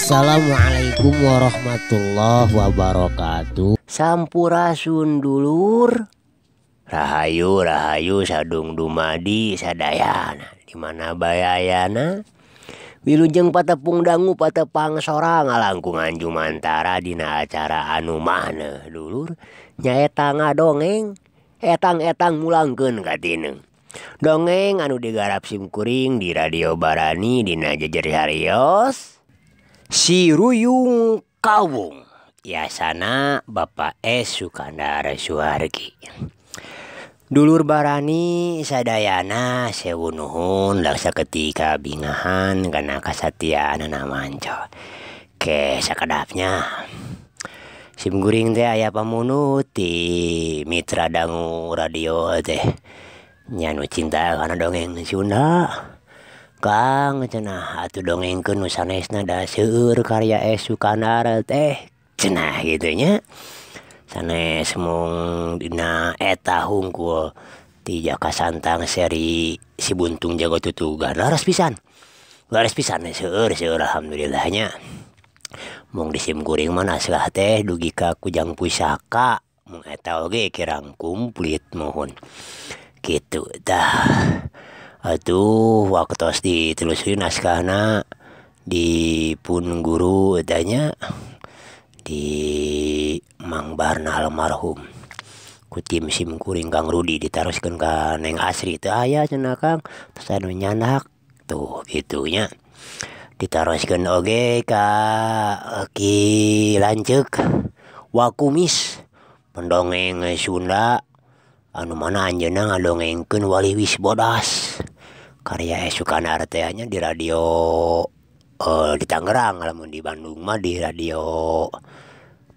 Assalamualaikum warahmatullahi wabarakatuh. Sampurasun dulur. Rahayu rahayu sadung dumadi sadayana. Di mana bayayana? Wilujeng patepung dangu patepang sorang ngalangkungan jumantara dina acara anu maneh dulur. Nyaeta ngadongeng, etang-etang mulangkeun ka tineung. Dongeng anu digarap simkuring di Radio Barani dina jejer harios. Si Ruyung Kawung, yasana Bapak S. Sukandar Suwargi. Dulur Barani sadayana sewu nuhun laksa ketika bingahan kana kasatiaanana manco. Ke sakedapnya simkuring teh aya pamunut ti mitra dangu radio teh nya nu cinta kana dongeng Sunda. Kang cenah atuh dongengkeun nu sanesna da seueur karya S. Sukandar teh cenah kitu nya. Sanes mung dina eta hungkul ti Jaka Santang seri Si Buntung Jago Tutugan laras pisan. Laras pisan seueur seueur alhamdulillah nya. Mung di simkuring mah naskah teh dugi ka Kujang Pusaka mung eta oge kirang kumplit mohon. Kitu tah. Atuh waktos ditelusuri naskahna di pun guru tanya di Mang Barna almarhum ku tim simkuring Kang Rudi ditaroskeun ka Neng Asri teu aya cenah Kang terus anu nyandak tuh kitu nya ditaroskeun oge ka Ki Lanceuk Wakumis pendongeng Sunda anu mana anjeunna ngadongengkeun Wali Wis Bodas karya S. Sukandar teh nya di radio di Tangerang lamun di Bandung mah di radio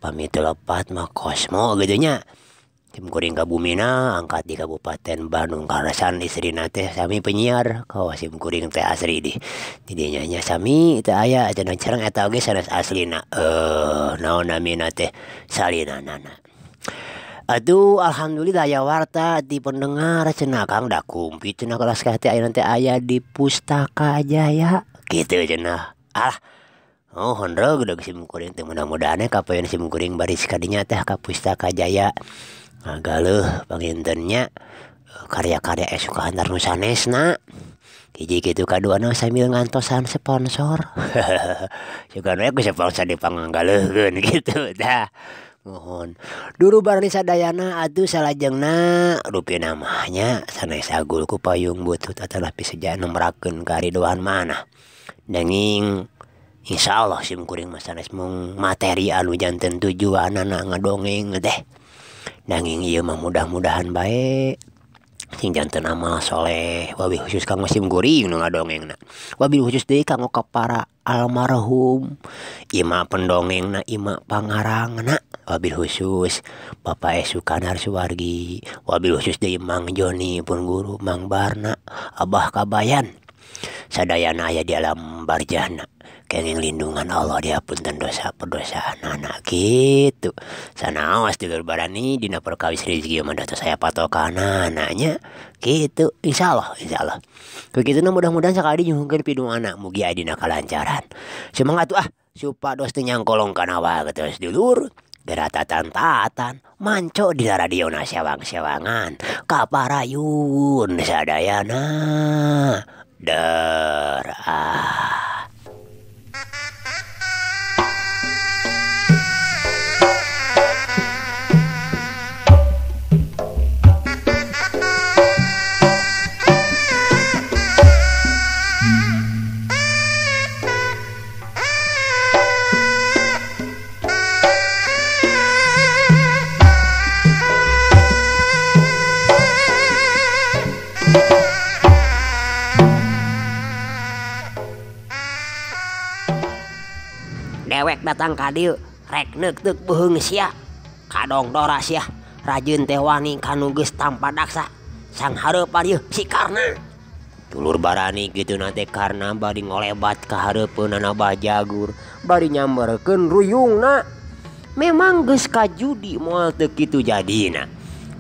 pami teu lepat mah Kosmo kitu nya. Simkuring ka bumina angkat di Kabupaten Bandung kaleresan istrina teh sami penyiar kawas simkuring teh asri di dinya nya sami teu aya cenah sareng eta oge sanes aslina naon namina teh salinanana. Aduh alhamdulillah aya warta di pendengar cenah Kang da kumplit cenah kelas teh ayeuna teh aya di Pustaka Jaya kitu cenah. Ah oh honrog deuk simkuring teh mudah-mudahan kapayon simkuring baris kadinya teh ka Pustaka Jaya ngagaleuh panginten nya karya-karya S. Sukandar nu sanesna. Hiji kitu kaduana sambil ngantosan sponsor. Sugan we ku sponsor dipanggaleuhkeun kitu tah. Mohon dulu Barani sadayana atuh salajengna rupina mah nya sanes agul ku payung butut atanapi seja nemrakeun karidoan manah. Nanging insyaallah simkuring mah sanes mung materi anu janten tujuanana ngadongeng teh. Nanging ieu mah mudah-mudahan bae sing janten amal soleh wabil khusus kanggo simkuring nu ngadongengna. Wabil khusus deui kanggo ka para almarhum ima pendongengna ima pangarangna. Wabil khusus Bapak S. Sukandar Suwargi, wabil khusus deui Mang Joni pun guru Mang Barna Abah Kabayan sadayana aya di alam barjana kenging lindungan Allah dihapunten dosa perdosaan anak kitu. Sanaos dulur Barani dina perkawis rezeki mah datos saya patokanana nya kitu insyaallah insyaallah. Kukituna mudah-mudahan sakali nyuhunkeun pidung anak mugi aya dina kalancaran. Semangat tuh ah supados teu nyangkolong kana wae geus dulur. Geratatan-tatan manco di radio na sewang-sewangan kaparayun sadayana der ah. Dewek datang ka dieu rek neukteuk beuheung sia. Kadong dora sia rajeun teh wani kanu geus tanpa daksa. Sanghareupan ieu si Karna. Dulur barani kitu na teh Karna bari ngolebat ka hareupeunana Bah Jagur bari nyamberkeun ruyungna. Memang geus kajudi moal teu kitu jadina.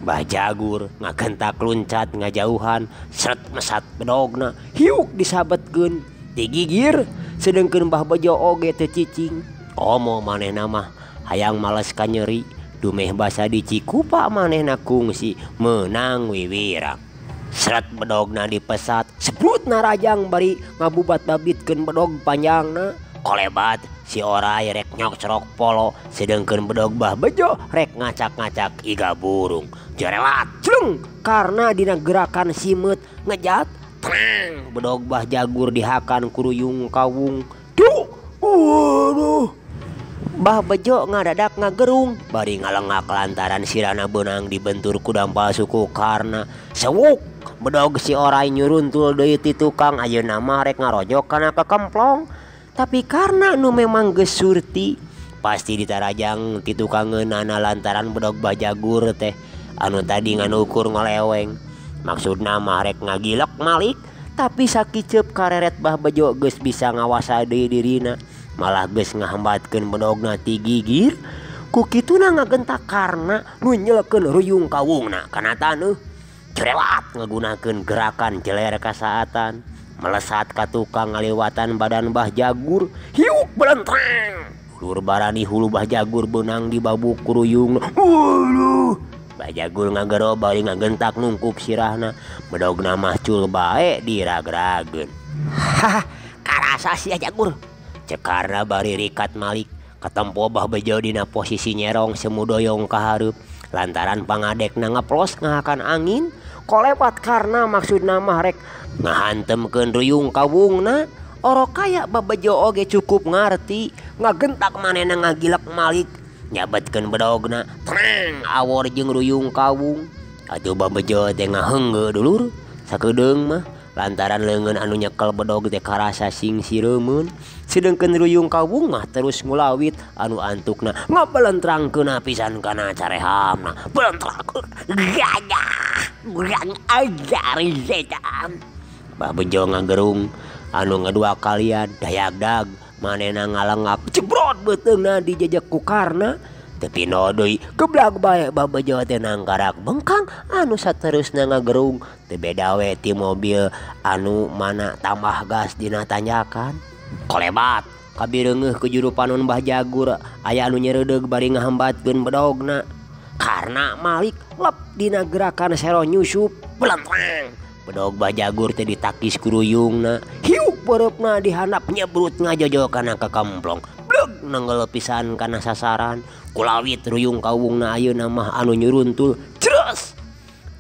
Bah Jagur ngagentak luncat ngajauhan sret mesat bedogna hiuk disabetkeun digigir sedengkeun Bah Bejo oge teu cicing. Komo manehna mah hayang males ka nyeri dumeh basa dicikupa manehna kungsi meunang wiwirang. Sret bedogna dipesat sebrutna rajang bari ngabubat-babitkeun bedog panjangna. Kolebat si orai rek nyokcrok polo sedengkeun bedog Bah Bejo rek ngacak-ngacak iga burung. Jerelat celeng karena dina gerakan simeut ngejat tenang bedog Bah Jagur dihakan ku ruyung kawung. Duh, waduh. Bah Bejo ngadadak ngagerung bari ngalengak lantaran sirana beunang dibentur ku dampal suku Karna. Sewuk bedog si orai nyuruntul deui ti tukang ayeuna mah rek ngarojok kana kekemplong. Tapi karena nu memang geus surti pasti ditarajang ti tukangeunana lantaran bedog Bah Jagur teh anu tadi nganukur ngaleweng. Maksudna mah rek ngagilek malik tapi sakiceup kareret Bah Bejo geus bisa ngawasa deui dirina malah geus ngahambatkeun bedogna ti gigir. Ku kituna ngagentak Karna nu nyelkeun ruyung kawungna kana taneuh. Cerelat ngagunakeun gerakan jeler kasaatan melesat ka tukang ngaliwatan badan Bah Jagur hiuk belentrang. Dulur barani hulu Bah Jagur beunang dibabuk ku ruyungna. Waduh. Bah Jagur ngagero bari ngagentak nungkup sirahna bedogna mah cul bae diragrageun. Haha, karasa sia Jagur. Cek Karna bari rikat malik katempo Bah Bejo dina posisi nyerong semu doyong ka hareup lantaran pangadekna ngeplos ngahakan angin. Kolebat Karna maksudna mah rek ngahantemkeun ruyung kawungna. Orok kaya Bah Bejo oge cukup ngarti ngagentak manehna ngagilek malik nyabetkeun bedogna terang awor jeung ruyung kawung. Atuh Bah Bejo teh ngaheunggeut dulur sakedeung mah lantaran leungeun anu nyekel bedog teh karasa sing sireumeun sedengkeun ruyung kawung mah terus ngulawit anu antukna ngabelentrangkeun pisan kana carehamna. Belentrang gajah urang ajar setan. Bah Bejo ngagerung anu ngadua kalian dayagdag manehna ngalengap jebrot beuteungna dijejek ku Karna. Teu pino deui geblag bae Bah Bejo teh nangkarak bengkang anu saterusna ngagerung teu beda we ti mobil anu mana tambah gas dina tanjakan. Kolebat kabireungeuh ku juru panon Bah Jagur aya anu nyereudeg bari ngahambatkeun bedogna. Karna malik lep dina gerakan sero nyusup belentrang bedog Bah Jagur teh ditakis ku ruyungna hiuk beureupna dihandap nyebrut ngajojo kana kekemplong bleg nenggel pisan kana sasaran. Kulawit ruyung kawungna ayeuna mah anu nyuruntul jres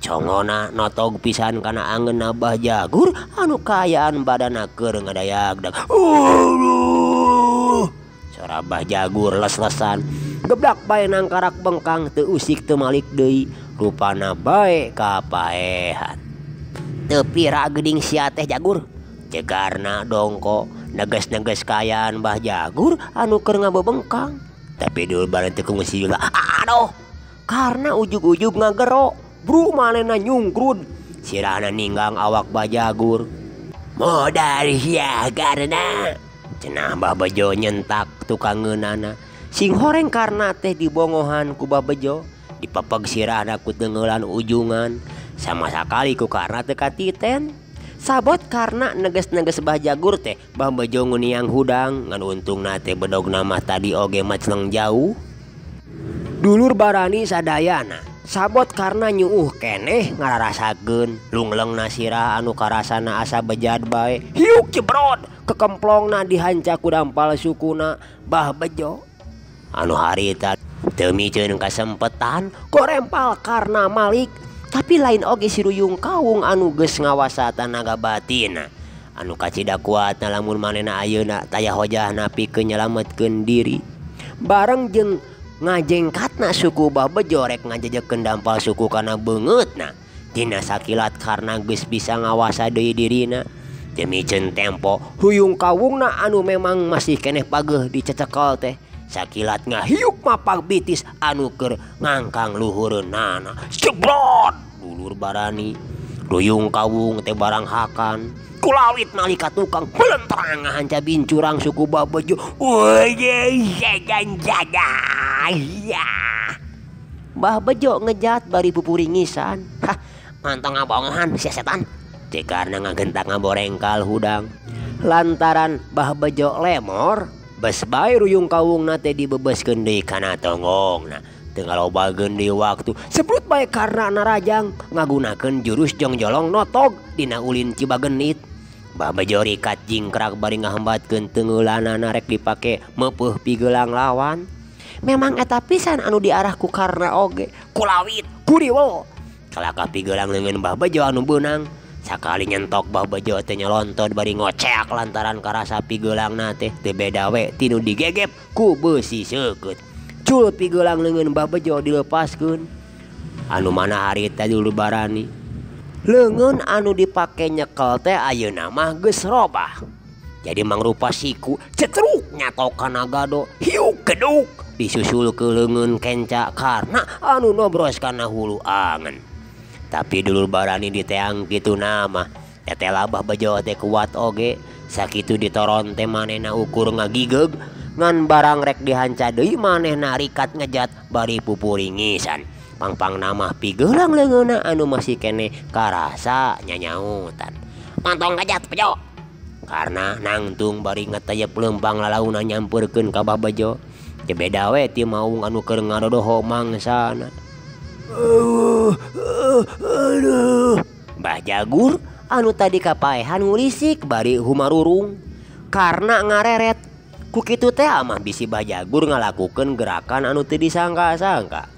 congona notog pisan kana angeunna Bah Jagur anu kaayaan badana keur ngadayagdag. Aduh, sora Bah Jagur les-lesan geblak bae nangkarak bengkang teu usik teu malik deui rupana bae kapaehan. Teu pira geuning sia teh Jagur ceuk Karna dongko neges-neges kaayaan Bah Jagur anu keur ngabebengkang. Tapi dulur bareng teu kungsi lah. Aduh, karena ujug-ujug ngagero bru manehna nyungkrud sirahna ninggang awak Bah Jagur. Modar sia Karna cenah Bah Bejo nyentak tukangeunana. Sing horeng Karna teh dibongohan ku Bah Bejo dipepeg sirahna ku teungeulan ujungan sama sakali ku Karna teu katiten. Sabot Karna neges-neges Bah Jagur teh Bah Bejo nguniang hudang ngan untungna teh bedogna mah tadi oge macleng jauh. Dulur barani sadayana sabot Karna nyuuh keneh ngararasakeun lunglengna sirah anu karasana asa bejad bae hiuk jebrot kekemplongna dihanca ku dampal sukuna Bah Bejo anu harita teu miceun kasempetan gorempal Karna malik. Tapi lain oge si ruyung kawung anu geus ngawasa tanaga batina anu kacida kuatna lamun manehna ayeuna taya hojahna pikeun nyalametkeun diri. Bareng jeung ngajengkatna suku Bah Bejo rek ngajejekeun dampal suku kana beungeutna. Dina sakilat Karna geus bisa ngawasa deui dirina. Teu miceun tempo huyung kawungna anu memang masih keneh pageuh dicecekel teh sakilat ngahiuk mapak bitis anu keur ngangkang luhureunana. Jebrot dulur barani ruyung kawung teh barang hakan kulawit nalika tukang belentrang ngahanca bincurang suku Bah Bejo. Bah Bejo ngejat bari pupuringisan. Hah, mantong ngabongohan sia setan. Cek karena ngagentak ngaborengkal hudang. Lantaran Bah Bejo lemor, bes bae ruyung kawungna teh dibebeskeun deui kana tonggongna. Teu ngalobageun deui waktu, sebrut bae karna narajang ngagunakeun jurus jongjolong notog dina ulin Cibagenit. Bah Bejo rikat jingkrak bari ngahambatkeun teungeulanana rek dipake meupeuh pigelang lawan. Memang eta pisan anu diarah ku karna oge, kulawit, kuriwel. Kalakah pigelang leungeun Bah Bejo anu beunang. Sakali nyentok Bah Bejo teh nyelontot bari ngoceak lantaran karasa pigeulangna teh teu beda we tinu digegep ku beusi seukeut. Cul pigelang leungeun Bah Bejo dilepaskeun. Anu mana harita dulur barani. Leungeun anu dipake nyekel teh ayeuna mah geus robah. Jadi mangrupa siku cetruk nyatok kana gado hiuk geduk disusul ke leungeun kenca karna anu nobros kana hulu angen. Tapi dulur barani diteang kitu nama teteh Bah Bejo teh kuat oge sakitu ditoron teh manehna ukur ngagigeg ngan barang rek dihanca deui manehna rikat ngejat bari pupuringisan. Pangpang nama pigelang leungeunna anu masih keneh karasa nyanyautan. Mantong ngejat Bejo karena nangtung bari ngetayep lempang lalauna nyampeurkeun ka Bah Bejo. Teu beda we ti maung anu keur ngadodoho mangsana. Aduh. Bah Jagur anu tadi kapaehan ngulisik bari humarurung karena ngareret. Ku kitu teh mah bisi Bah Jagur ngalakukeun gerakan anu teu disangka-sangka.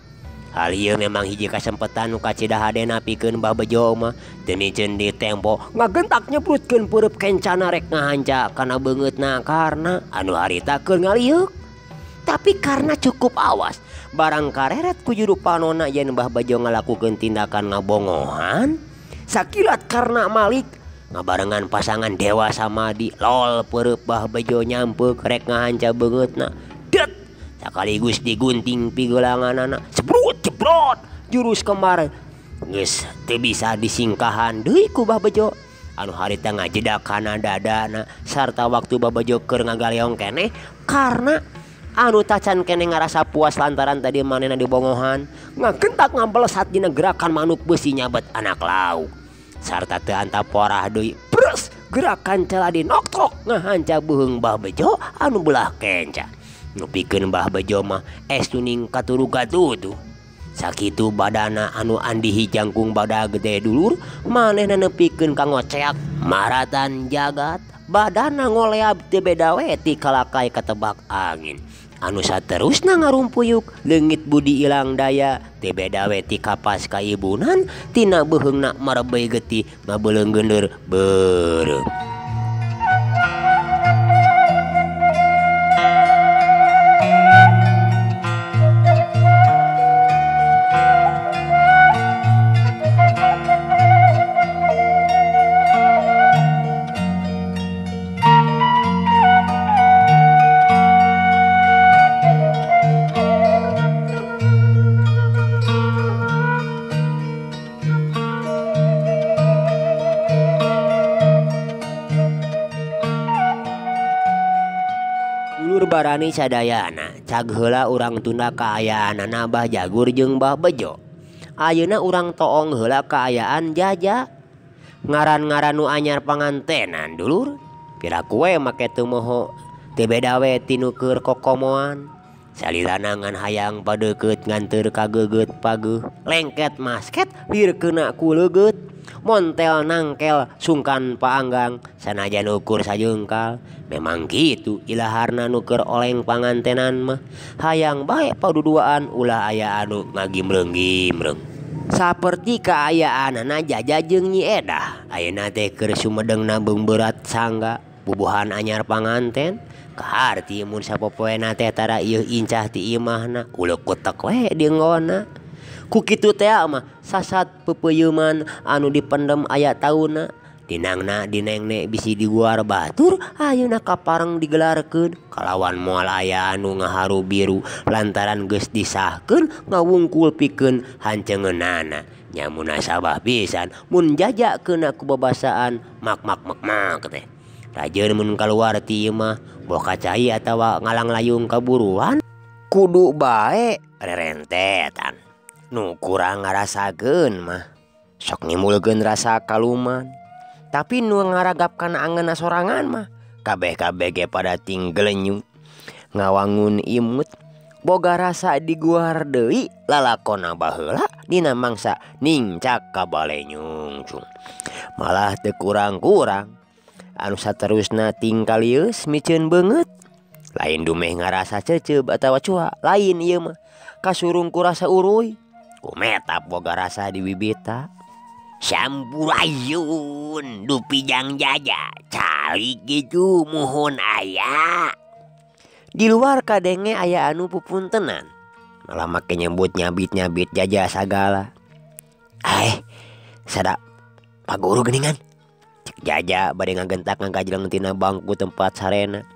Hal ieu memang hiji kasempetan nu kacida hadena pikeun Bah Bejo mah teu miceun di tempo ngagentak nyebrutkeun peureub kencana rek ngahanca kana beungeutna karna anu harita keur ngalieuk. Tapi karena cukup awas barang kareret ku juru panona yen Bah Bejo ngalakukeun tindakan ngabongohan sakilat karna malik ngabarengan pasangan Dewa Samadi lol peureub Bah Bejo nyampeuk rek ngahanca beungeutna det sakaligus digunting pigelanganana sebrut jebrot jurus kembar geus teu bisa disingkahan deui ku Bah Bejo anu harita ngajedak kana dadana sarta waktu Bah Bejo keur ngagaleong keneh karena anu tacan keneh ngarasa puas lantaran tadi manehna dibongohan ngagentak ngabelesat dina gerakan manuk beusi nyabet anak lauk sarta teu antap porah deui bres gerakan celadi noktrok ngahanca beuheung Bah Bejo anu belah kenca nepikeun Bah Bejo mah es tuning katuru-katutu sakitu badana anu andihi jangkung badag gede dulur manehna nepikeun ka ngoceak maratan jagat badana ngoleab teu beda we ti kalakai katebak angin anu saterusna ngarumpuyuk leungit budi ilang daya teu beda we ti kapas kaibunan tina beuheungna marebeuy getih ngabeuleung geunder beureum. Barani sadayana cag heula urang tunda kaayaanana Bah Jagur jeung Bah Bejo. Ayeuna urang toong heula kaayaan Jaja. Ngaran-ngaran nu anyar pangantenan dulur. Piraku we make teu moho teu beda we ti nu keur kokomoan. Salilana ngan hayang padeukeut nganteur kageugeut pageuh. Lengket masket lir keuna ku leugeut. Montel nangkel sungkan paanggang sanajan ukur sajengkal. Memang kitu ilaharna nu keur oleng pangantenan mah hayang bae paduduaan ulah aya anu ngagimreung-gimreung. Saperti kaayaanana Jaja jeung Nyi Edah ayeuna teh keur sumedengna beungberat sangga bubuhan anyar panganten. Kaharti mun sapopoena teh tara ieu incah ti imahna uleuk kutek we dienggona. Ku kitu teh mah sasat pepeuyeman anu dipendem aya tauna Dinangna dinengne bisi diguar batur ayeuna kapareng digelarkeun kalawan moal aya anu ngaharu biru lantaran geus disahkeun ngawungkul pikeun hanceungeunana. Nya munasabah pisan mun Jaja keuna ku babasaan mak mak mak mak teh. Rajeun mun kaluar ti imah boh ka cai atawa ngalanglayung kaburuan kudu bae rerentetan. Nu kurang ngarasakeun mah sok nimbulkeun rasa kaluman. Tapi nu ngaragap kana angeunna sorangan mah kabeh-kabeh ge pada tingglenyu ngawangun imut boga rasa diguar deui lalakona baheula dina mangsa nincak ka bale nyungcung. Malah teu kurang-kurang anu saterusna tingkalieus miceun beungeut. Lain dumeh ngarasa ceceub atawa cua, lain ieu mah kasurung ku rasa uruy kumetap boga rasa di bibita. Sampurayun dupi jang Jaja calik gitu muhun aya. Di luar kadenge aya anu pupuntenan malah make nyebut nyabit-nyabit Jaja sagala. Sada Pak Guru geuningan. Cek Jaja bade ngagentak ngagajleng tina bangku tempat sarena.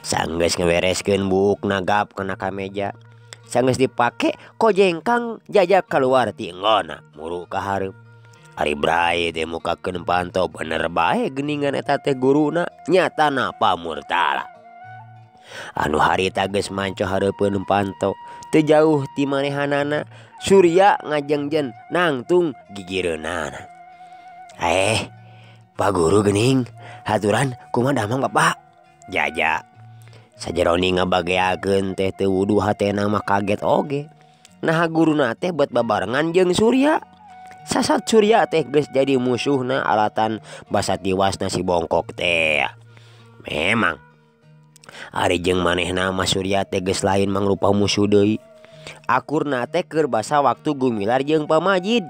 Sanggeus ngebereskeun buukna gap kana ka meja. Sanggeus dipake kojengkang Jaja keluar ti enggona muru ka hareup. Ari bray teh mukakeun panto bener bae geuningan eta teh guruna nyatana Pamurtala. Anu harita geus manco hareupeun panto teu jauh ti manehanana Surya ngajengjen nangtung gigireunana. Pak Guru geuning haturan kumaha damang Bapak? Jaja sajeroni ngabageakeun teh teu wuduh hatena mah kaget oge. Naha guruna teh bet babarengan jeung Surya. Sasat Surya teh geus jadi musuhna alatan basa tiwasna si bongkok teh. Memang ari jeung manehna mah Surya teh geus lain mangrupa musuh deui. Akurna teh keur basa waktu gumilar jeung Pamajid.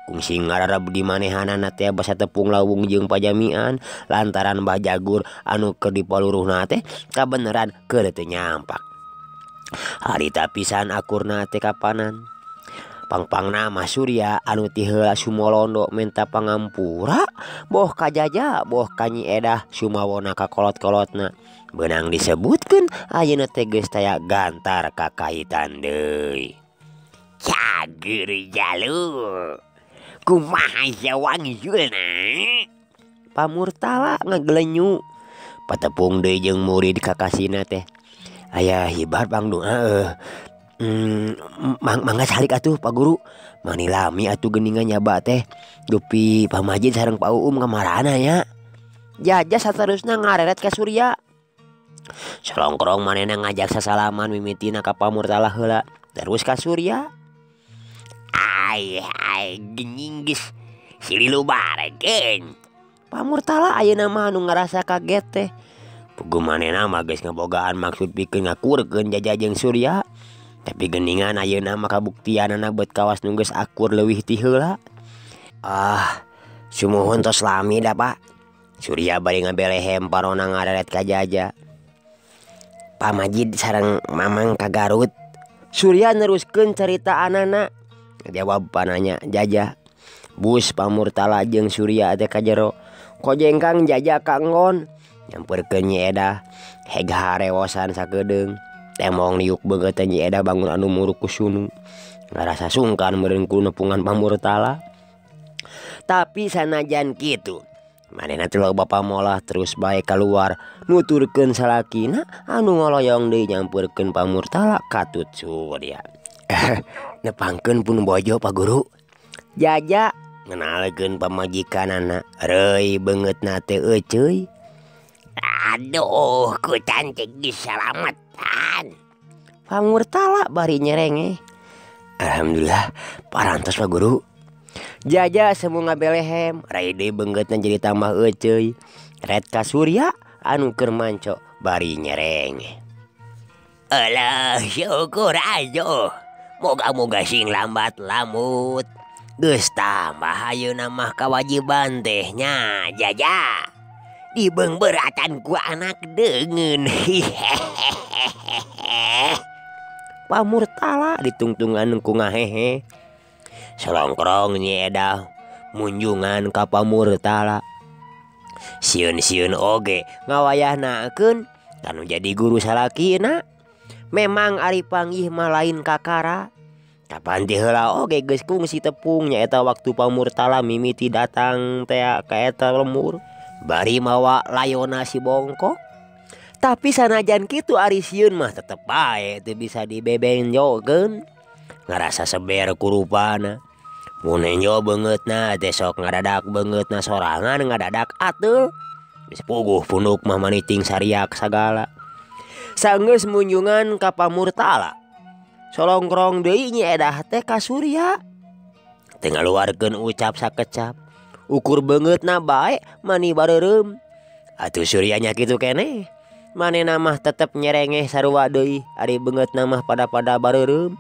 Kungsi ngararab di manehanana teh basa tepung lawung jeung pajamian lantaran Mbah Jagur anu keur dipaluruhna teh kabeneran keur teu nyampak. Harita pisan akurna teh kapanan. Pangpangna mah Surya anu ti heula sumolondo menta pangampura boh ka Jaja boh ka Nyi Edah sumawona ka kolot-kolotna. Beunang disebutkeun ayeuna teh geus taya gantar kakaitan deui. Cager jalu kumaha sawangsulna? Pamurtala ngagelenyu patepung deui jeung murid kakasina teh. Aya hibar pangdoa mangga salik atuh Pak Guru. Mani lami atuh geuningan nyaba teh dupi Pamajid sareng Pak Uum kamarana nya. Jaja saterusna ngareret ka Surya. Solongkrong manehna ngajak sasalaman mimitina ka Pamurtala heula terus ka Surya. Ai ai geuning geus sililu barekeun. Pamurtala ayeuna mah anu ngarasa kaget teh. Puguh manehna mah geus ngabogaan maksud pikeun ngakurkeun Jaja jeung Surya. Tapi geningan ayeuna mah kabuktianana beut kawas nu geus akur leuwih ti heula. Sumuhun tos lami da Pak. Surya bari ngabelehem parona ngareret ka Jaja. Pamajid sareng Mamang ka Garut. Surya neruskeun caritaanana. Jawab pananya Jaja. Bus Pamurtala jeung Surya teh ka jero. Kojengkang Jaja ka enggon. Nyamperkeun Nyi Edah. Heg harewosan sakedeung. Temong niuk beungeut Nyi Edah bangun anu muruk ku sunu. Ngarasa sungkan meureun ku nepungan Pamurtala. Tapi sanajan kitu, manehna teh loba pamolah terus bae kaluar nuturkeun salakina anu ngoloyong deui nyamperkeun Pamurtala katut Surya. Nepangkeun pun bojo Pak Guru. Jaja ngenalkeun pamajikanana reuy beungeutna teh euceuy. Aduh, ku cantik diselamatan. Pamurtala bari nyerenge. Alhamdulillah, parantos Pak Guru. Jaja semu ngabelehem, rai deui beungeutna jadi tambah euceuy. Ret ka Surya anu keur manco bari nyerenge. Alah, syukur aja. Moga-moga sing lambat lamut. Geus tambah ayeuna mah kawajiban teh nya, Jaja. Dibeungbeuratan ku anak deungeun. Pamurtala ditungtungan ku ngahehe. Solongkrong Nyi Edah munjungan ka Pamurtala. Sieun-sieun oge ngawayahnakeun kanu jadi guru salakina. Memang ari panggih mah lain kakara. Kapan ti heula oge geus kungsi tepung nyaeta waktu Pamurtala mimiti datang teh ka eta lembur bari mawa layona si bongkok. Tapi sanajan kitu ari sieun mah tetep bae teu bisa dibebenjokeun. Ngarasa seber kurupana. Mun enjo beungeutna teh sok ngadadak beungeutna sorangan ngadadak ateul. Geus puguh punuk mah maniting sariak sagala. Sanggeus munjungan ka Pamurtala. Solongkrong deui Nyi Edah teh ka Surya. Teu ngaluarkeun ucap sakecap. Ukur beungeutna bae mani bareureum. Atuh Surya nya kitu keneh. Manehna mah tetep nyerengeh sarua deui ari beungeutna mah pada-pada bareureum.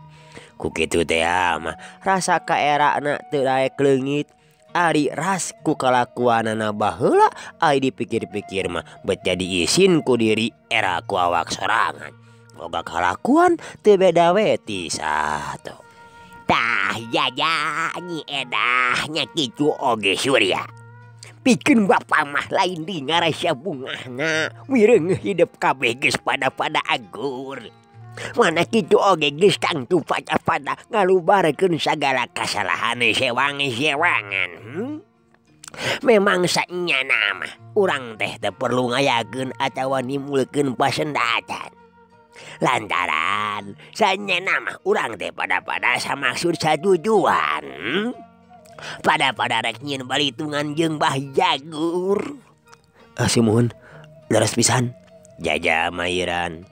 Ku kitu teh mah rasa kaerana teu daek leungit. Ari ras ku kalakuanana baheula ai dipikir-pikir mah bet jadi isin ku diri era ku awak sorangan. Boga kalakuan teu beda we ti sato. Tah jaja Nyi Edah nya kitu oge Surya. Pikeun bapa mah lain di ngarasa bungahna mireungeuh hidup kabeh geus pada-pada agur. Mana kitu oge geus tangtu pada-pada ngalubarkeun sagala kasalahan sewang-sewangan. Memang sanyana mah urang teh teu perlu ngayakeun atawa nimulkeun pasendatan. Lantaran sanyana mah urang teh pada-pada samaksud satujuan. Pada-pada rek nyieun balitungan jeung Bah Jagur. Ah sumuhun leres pisan jaja mairan.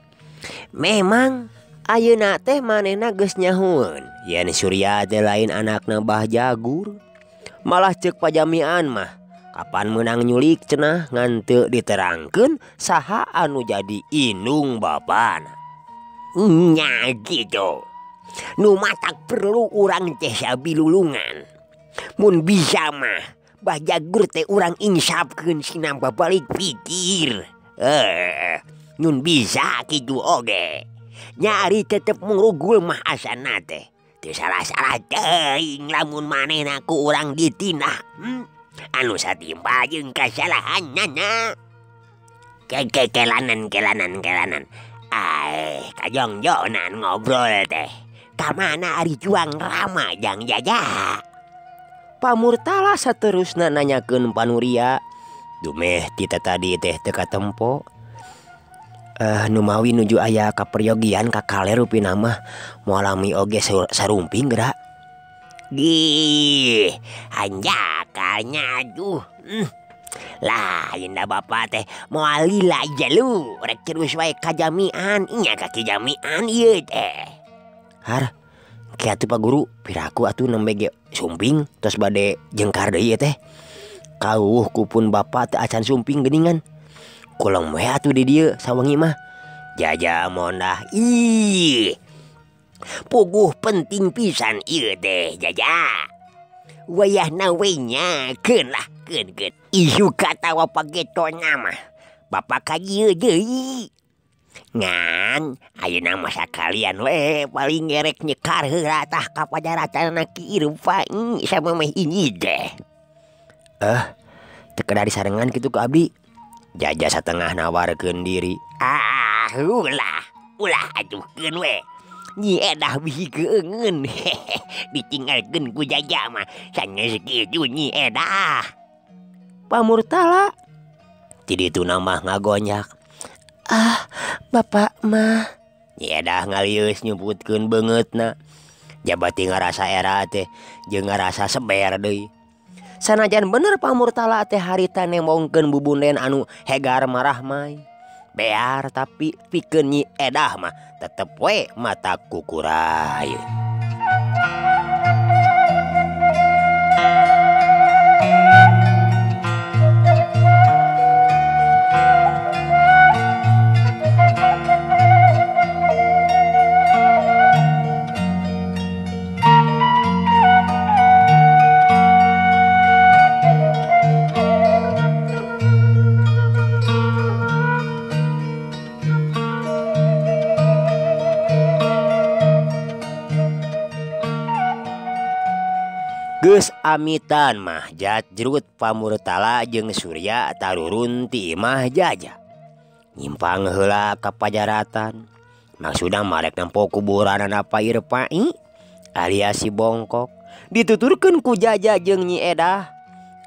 Memang ayeuna teh manehna geus nyahueun yen Surya teh lain anakna Bah Jagur. Malah ceuk pajamian mah kapan meunang nyulik cenah ngan teu diterangkeun saha anu jadi indung bapana. Nya kitu. Nu matak perlu urang teh sabilulungan. Mun bisa mah Bah Jagur teh urang insapkeun sinamba balik pikir. Nun bisa kitu oge. Nyari tetep murugul mah asana teh. Teu salah-salah teuing lamun manehna ku urang ditindak. Anu satimpa jeung kasalahanana. Kekekelanan kelanan kelanan. Aeh kajongjonan ngobrol teh. Kamana ari juang rama jang jaja. Pamurtala saterusna nanyakeun Panuria. Dumeh ti tadi teh teu katempo. Numawi nuju aya kaperyogian ka kaler rupina mah moal lami oge sarumping geura. Gih, hanjakalnya aduh. Lain da bapa teh moal lila jalu rek terus wae ka jamian nya ka jamian ieu teh. Har, kieu atuh Pak Guru, piraku atuh nembe ge sumping tos bade jengkar deui ieu teh. Kauh kupun bapa teu acan sumping geuningan. Kuleng we atuh di dieu sawengi mah. Jaja mondah ih. Puguh penting pisan ieu teh jaja. Wayahna we nya keun lah keun keun. Isu katawa pagetona mah. Bapa ka dieu deui. Ngan ayeuna mah sakalian we paling ngerek nyekar heula tah ka pajaratan Ki Irfa sama meh ini teh. Teu kedah disarengan kitu ku abdi. Jaja satengah nawarkeun diri. Ah, ulah, ulah atuh keun we. Nyi Edah bisi keungeun. Ditinggalkeun ku jaja mah sanes kitu Nyi Edah. Pamurtala ti dituna mah ngagonyak. Ah, bapak mah. Nyi Edah ngalius nyumputkeun beungeutna. Jabati ngarasa era teh jeung ngarasa seber deui. Sanajan bener Pamurtala teh harita nembongkeun bubunden anu hegar marahmai. Bear tapi pikeun Nyi Edah mah tetep we mata kukurayeun. Geus amitan mah jatjrut Pamurtala jeung Surya tarurun ti imah Jaja. Nyimpang heula ka pajaratan. Maksudna marek nempo kuburanana Pak Irpai alias si Bongkok. Dituturkeun ku Jaja jeung Nyi Edah.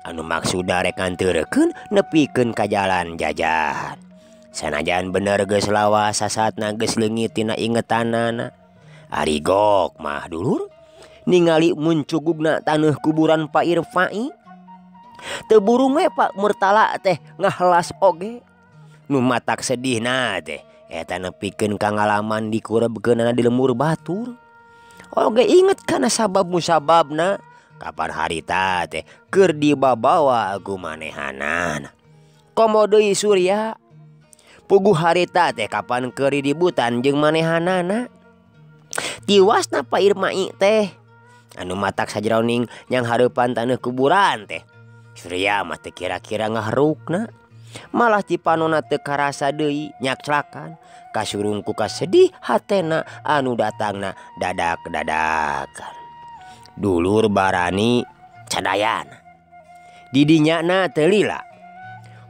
Anu maksudna rek nganterkeun nepikeun ka jalan jajan. Sanajan bener geus lawas sasatna geus leungit tina ingetanana. Ari gok mah dulur ningali muncugugna taneuh kuburan Pak Irfai. Teu burung we Pak Murtala teh ngahelas oge. Nu matak sedihna teh eta nepikeun ka ngalaman dikurebkeunana di lembur batur. Oge inget kana sabab musababna kapan harita teh keur dibabawa ku manehanana. Komo deui Surya puguh harita teh kapan keur diributan jeung manehanana. Tiwasna Pak Irmai teh anu matak sajroning yang hareupan taneuh kuburan teh Surya mah teu kira-kira ngaharukna. Malah cipanona teu karasa deui nyakclakan kasurung ku kasedih hatena anu datangna dadak-dadakan. Dulur barani cadayana didinyana teu lila.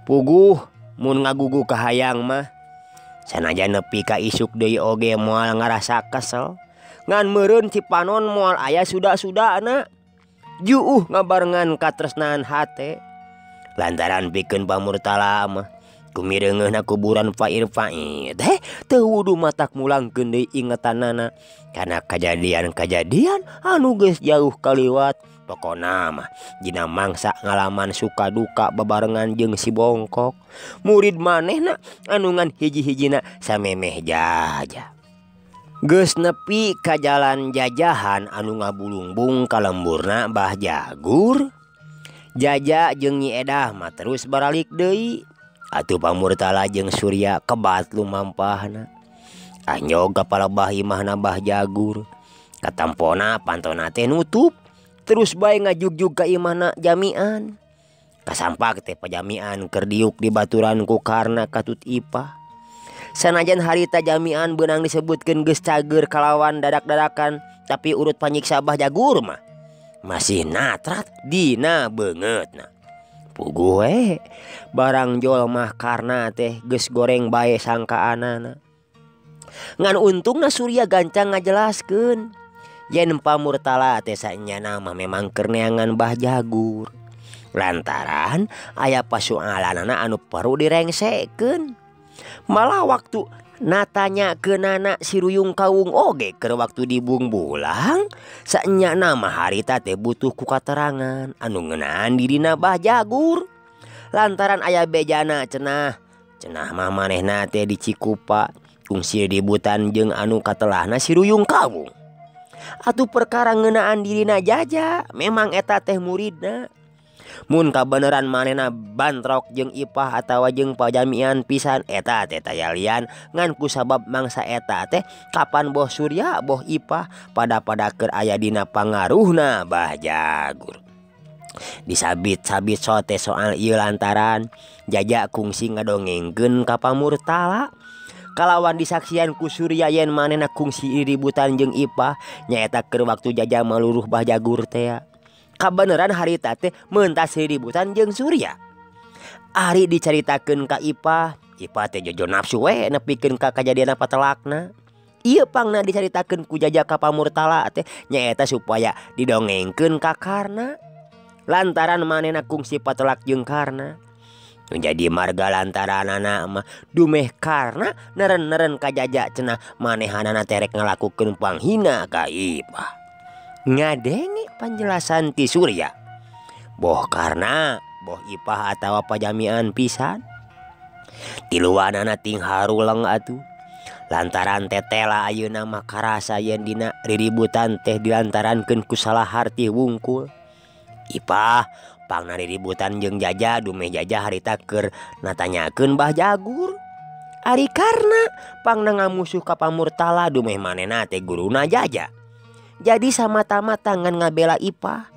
Puguh mun ngagugu kahayang mah sanajan nepi ka isuk deui oge moal ngarasa kesel. Ngan meureun cipanon moal aya suda-sudana. Juuh ngabarengan katresnan hate. Lantaran pikeun Pamurtala mah kumireungeuhna kuburan Pak Irfai teh teu wudu matak mulangkeun deui ingetanana kana kajadian-kajadian anu geus jauh kaliwat. Pokona mah dina mangsa ngalaman suka duka bebarengan jeung si Bongkok. Murid manehna anu ngan hiji-hijina samemeh Jaja. Geus nepi ka jalan jajahan anu ngabulungbung ka lemburna Bah Jagur. Jaja jeung Nyi Edah mah terus baralik deui. Atuh Pamurtala jeung Surya kebat lumampahna. Anjog ka palebah imahna Bah Jagur. Katampona pantona teh nutup. Terus bae ngajugjug ka imahna jamian. Kasampak teh pajamian keur diuk di baturan ku Karna katut Ipah. Sanajan harita jamian beunang disebutkeun geus cager kalawan dadak-dadakan, tapi urut panyiksa Bah Jagur mah masih natrat dina beungeutna. Puguh we barang jol mah Karna teh geus goreng bae sangkaanana. Ngan untungna Surya gancang ngajelaskeun yen Pamurtala teh saenyana mah memang keur neangan Bah Jagur. Lantaran aya pasualanana anu perlu direngsekeun. Malah waktu natanya keunana si Ruyung Kawung oge keur waktu dibungbulang saenyana mah harita teh butuh ku katerangan anu ngeunaan dirina Bah Jagur. Lantaran aya bejana cenah cenah mah manehna teh di Cikupa kungsi ributan jeung anu katelahna si Ruyung Kawung. Atuh perkara ngeunaan dirina Jaja memang eta teh muridna. Mun kabeneran manehna bantrok jeung Ipah atawa jeung pajamian pisan eta teh tayalian ngan kusabab mangsa eta teh kapan boh Surya boh Ipah pada-pada keur aya dina pangaruhna Bah Jagur. Disabit-sabit sote soal ieu lantaran Jaja kungsi ngadongengkeun ka Pamurtala. Kalawan disaksian ku Surya yen manehna kungsi ributan jeung Ipah nyaeta keur waktu Jaja maluruh Bah Jagur teh. Kabeneran harita teh mentas ributan jeung Surya. Ari dicaritakeun ka Ipah, Ipah teh jojo nafsu we nepikeun ka kajadian patelakna. Ieu pangna dicaritakeun ku Jaja ka Pamurtala teh nyaeta supaya didongengkeun ka Karna. Lantaran manehna kungsi patelak jeung Karna. Nu jadi marga lantaranana mah dumeh Karna neren-neren ka Jaja cenah manehanana teh rek ngalakukeun panghina ka Ipah. Ngadenge panjelasan ti Surya. Boh Karna, boh Ipah atawa pajamian pisan. Tiluanana ting haruleng atuh. Lantaran tetela ayeuna mah karasa yen dina riributan teh dilantarankeun ku salah harti wungkul. Ipah pangna riributan jeung Jaja dumeh Jaja harita keur natanyakeun Bah Jagur. Ari Karna pangna ngamusuh ka Pamurtala dumeh manehna teh guruna Jaja. Jadi sama-tama tangan ngabela Ipah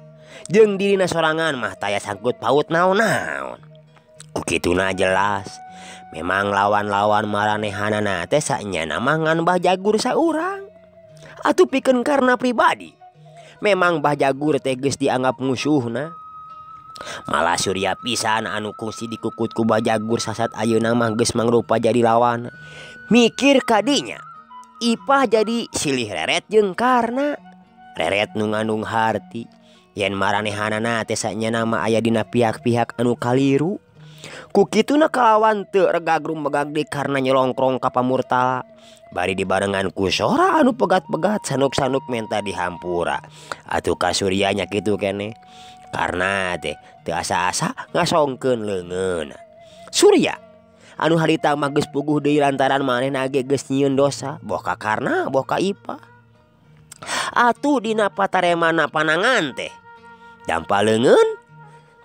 jeung dirina sorangan mah taya sangkut paut naon-naon. Ku kituna jelas memang lawan-lawan maranehanana teh saenyana mah ngan Bah Jagur saurang. Atuh pikeun Karna pribadi. Memang Bah Jagur teh geus dianggap musuhna. Malah Surya pisan anu kungsi dikukut ku Bah Jagur sasat ayeuna mah geus mangrupa jadi lawan. Mikir kadinya Ipah jadi silih reret jeung Karna. Reret nu ngandung harti yen maranehanana teh sanyana mah aya dina pihak-pihak anu kaliru. Ku kituna kalawan teu regag rumegag deui karena nyelongkrong ka pamurtala. Bari dibarengan ku sora anu pegat-pegat sanuk-sanuk menta dihampura. Atuh ka Surya nya kitu keneh. Karna teh teu asa-asa ngasongkeun leungeunna. Surya anu harita mah geus puguh deui lantaran manehna ge geus nyieun dosa boh ka Karna boh ka Ipah. Atuh dina pataremana panangan teh dampa leungeun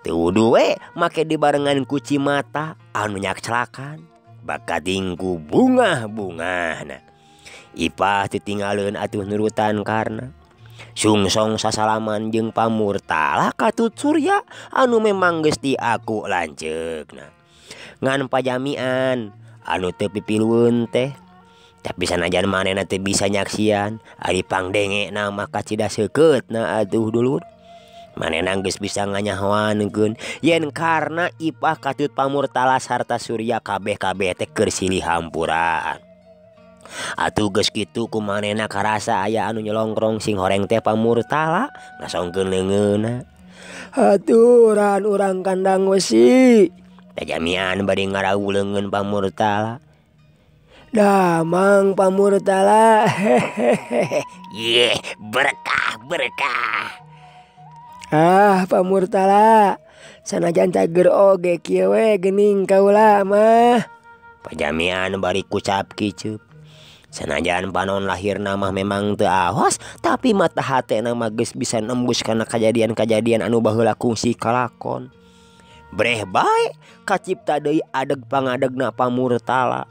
teu wudu we make dibarengan ku cimata anu nyakclakan bakating ku bungah-bungahna. Ipah teu tinggaleun atuh nurutan Karna. Sungsong sasalaman jeung pamurtala katut Surya anu memang geus diaku lanceukna. Ngan pajamian anu teu pipilueun teh tapi sanajan manehna teu bisa nyaksian ari pangdengena mah kacida seukeutna atuh dulur. Manehna geus bisa nganyahoankeun yen Karna Ipah katut pamurtala sarta Surya kabeh-kabeh teh keur silih hampuraan. Atuh geus kitu ku manehna karasa aya anu nyelongkrong sing horeng teh pamurtala ngasongkeun leungeunna. Aturan urang kandang wesi. Tajamian bari ngarawu leungeun pamurtala. Damang pamurtala. Hehehe. Yeh, berkah berkah. Ah pamurtala, sanajan cager oge kieu we geuning kaula mah. Pajamian bari kucap kiceup. Sanajan panon lahirna mah memang teu awas, tapi mata hatena mah geus bisa nembus kana kajadian-kajadian anu baheula kungsi kalakon. Breh bae kacipta deui adeg pangadegna pamurtala.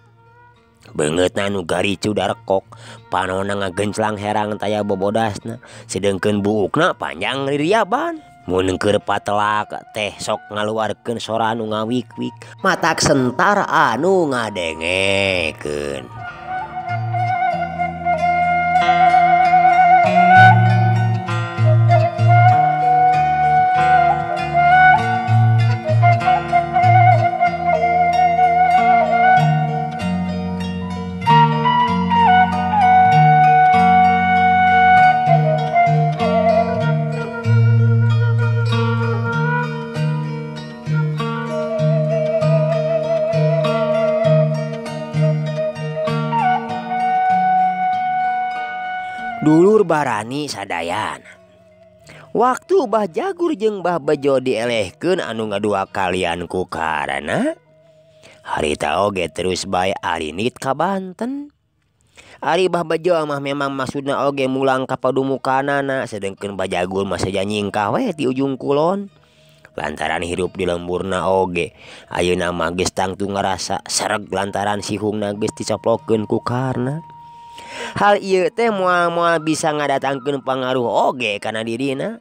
Beungeutna nu garicu darekok, panonna ngagenclang herang taya bobodasna, sedengkeun buukna panjang ririaban. Mun keur patelak teh sok ngaluarkeun sora anu ngawik-wik, matak sentar anu ngadengekeun. Dulur barani sadayana. Waktu Bah Jagur jeung Bah Bejo dielehkeun anu ngadua kalian ku Karna, harita oge terus bae arinit ka Banten. Ari Bah Bejo mah memang maksudna oge mulang ka padumukanana, sedengkeun Bah Jagur mah saja nyingkah we ti ujung kulon. Lantaran hirup di lemburna oge ayeuna mah geus tangtu ngarasa sereg lantaran sihungna geus dicoplokeun ku Karna. Hal ieu teh moal-moal bisa ngadatangkeun pangaruh oge kana dirina.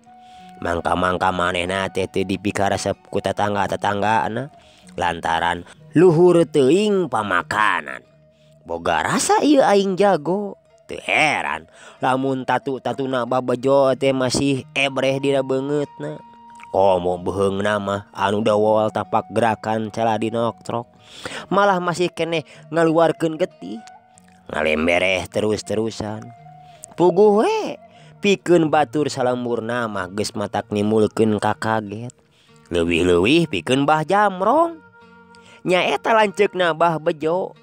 Mangka-mangka manehna teh teu dipikaresep ku tetangga-tetanggana lantaran luhur teuing pamakanan. Boga rasa ieu aing jago. Teu heran lamun tatu-tatuna Bah Bejo teh masih ebreh dina beungeutna. Komo beuheungna mah anu dawol tapak gerakan caladinoktrok, malah masih keneh ngaluarkeun getih. Ngalembereh terus-terusan. Puguh we pikeun batur salemburna mah geus matak nimulkeun kakaget. Leuwih-leuwih pikeun Bah Jamrong. Nyaeta lanceukna Bah Bejo.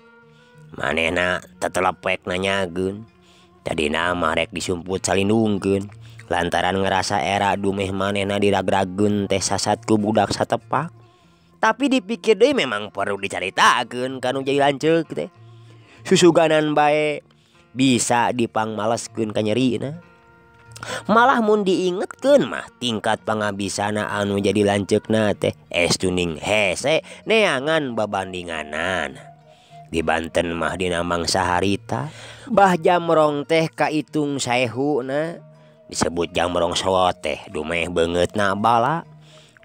Manehna tetelepek nanyageun. Tadina mah rek disumput salindungkeun lantaran ngerasa era dumeh manehna diragrageun teh sasat ku budak satepak. Tapi dipikir deui memang perlu dicaritakeun kanu jadi lanceuk teh. Susuganan bae bisa dipangmaleskeun ka nyerina. Malah mun diingetkeun mah tingkat pangabisana anu jadi lanceukna teh estuning hese neangan babandinganan. Di Banten mah dina mangsa harita Bah Jamrong teh kaitung saehuna. Disebut Jamrong Solo teh dumeh beungeutna bala.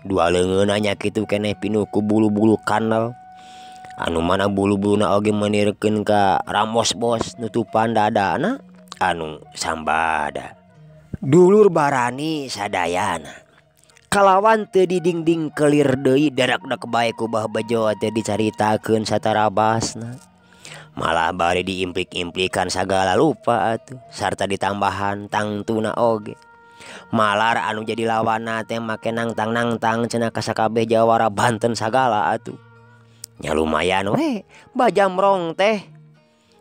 Dua leungeunna nya kitu keneh pinuh ku bulu-bulu kanel. Anu mana bulu-buluna oge menirkeun ka ramos bos nutupan dadana anu sambada. Dulur barani sadayana kalawan teu didingding kelir deui darak-dak bae ku Bah Bejo teh dicaritakeun satarabasna. Malah bari diimplik-implikan sagala lupa atuh sarta ditambahan tangtuna oge. Malar anu jadi lawanna teh make nangtang-nangtang cenah ka sakabeh jawara Banten sagala atuh. Nya lumayan we Bah Jamrong teh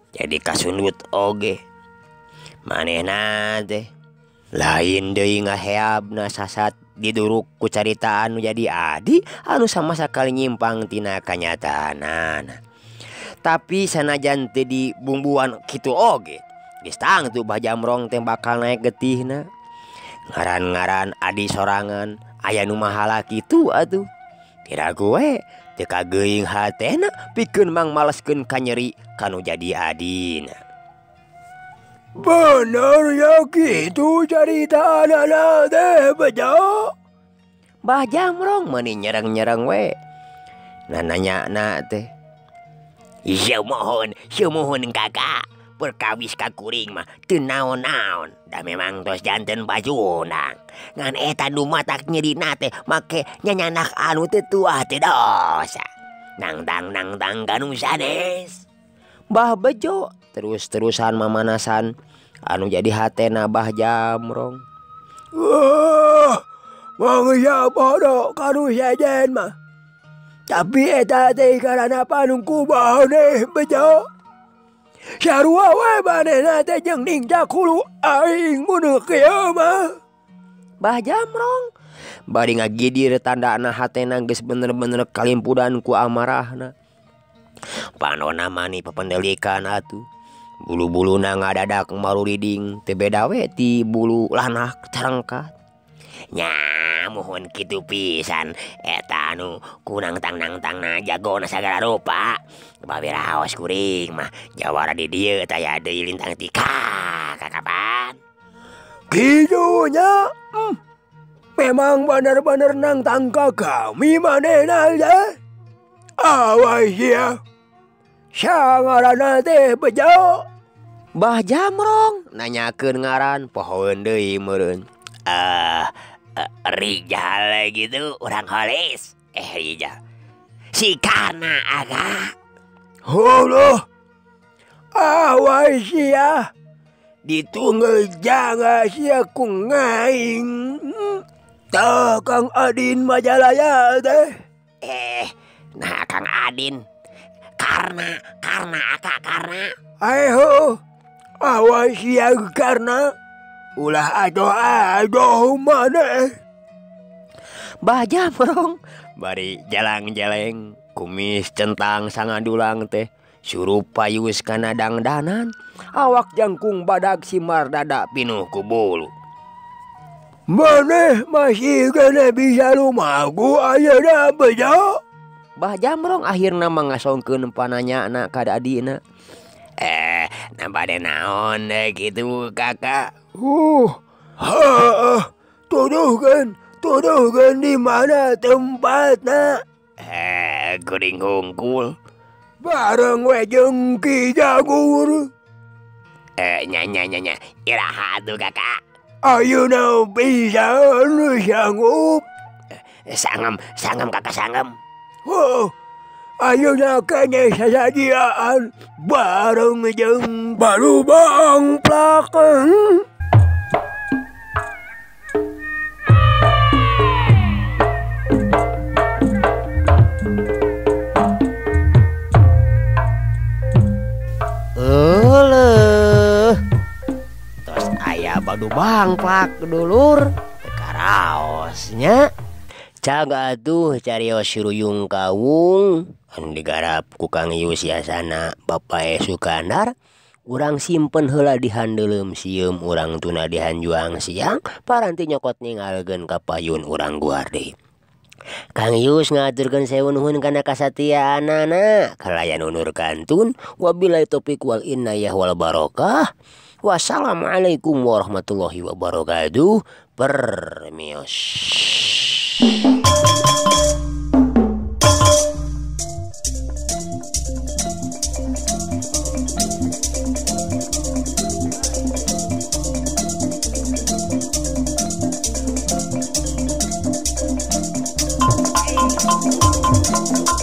jadi kasundut oge. Manehna teh lain deui ngaheabna sasat diduruk ku carita anu jadi adi anu sama sakali nyimpang tina kanyataanana. Tapi sanajan teu dibumbuan kitu oge geus tangtu Bah Jamrong teh bakal naik getihna. Ngaran-ngaran adi sorangan aya nu mahala kitu atuh. Kira gue teu kageuing hatena pikeun mangmaleskeun kanyeri kanu jadi adina. Bener ya gitu carita anak teh Bejo. Bah Jamrong meuni nyereng-nyereng we. Nah nanya na teh. Sumuhun kakak. Perkawis ka kuring mah teu naon-naon. Da memang tos janten bajundang. Ngan eta nu matak nyerina teh make nyanyanak anu teu tuah teu dosa. Nangtang-nangtang kanu sanes. Bah Bejo terus-terusan mamanasan anu jadi hatena Bah Jamrong. Wah, mangsa bodoh kanu sejen mah. Tapi eta teh karana panung kumaha Bejo. Sarua we manehna teh jeung ningca kulu aing mun kieu mah. Bah Jamrong bari ngagidir tandana hatena geus bener-bener kalimpudan ku amarahna. Panona mani papendelikan atuh. Bulu-buluna ngadadak maruriding teu beda we ti bulu lanak carengkat. Nya muhun kitu pisan eta anu ku nangtang-nangtangna jagona sagala rupa. Babiraos kuring mah jawara di dieu taya deui lintang tika kakapan. Kitu nya. Memang bener-bener nangtang ka kami manehna teh. Awas ya. Sangarana teh Bejo. Bah Jamrong nanyakeun ngaran pohoeun deui meureun. Rijal gitu orang holis. Rijal. Si Karna aga. Huluh. Awas ya. Ditunggal jangan sia ku ngaing. Tah Kang Adin Majalaya teh. Nah Kang Adin. Karna aka Karna. Ayo. Awas ya Karna. Ulah adoh maneh. Bah Jamrong bari jalang-jeleng kumis centang sangadulang teh surup payus kana dangdanan awak jangkung badag simar dada pinuh ku bulu. Maneh masih kena bisa lumaku ayeuna Bejo. Bah Jamrong akhirna mangasongkeun pananyana ka adina. Nah bade naon gitu kakak. Tuduhkan di mana tempatna. Kuring hungkul. Bareng we jeung Ki Jagur. Nya iraha atuh kakak. Ayeuna bisa nu sanggup. Sangem kakak sangem. Oh, ayeuna kene sasadiaan bareng jeung baru bang plaken. Euleuh. Tos aya badu bangplak dulur teu karaosnya. Cag atuh carios Ruyung Kawung anu digarap ku Kang Yus Yasana Bapak Sukandar. Urang simpen heula di handeuleum sieum urang tuna di hanjuang siang paranti nyokot ningalkeun ka payun urang guar deui. Kang Yus ngaturkeun sewu nuhun kana kasatiaanana kalayan unur kantun wabillahi taufik wal inayah wal barokah. Wassalamualaikum warahmatullahi wabarakatuh. Permios. Thank you.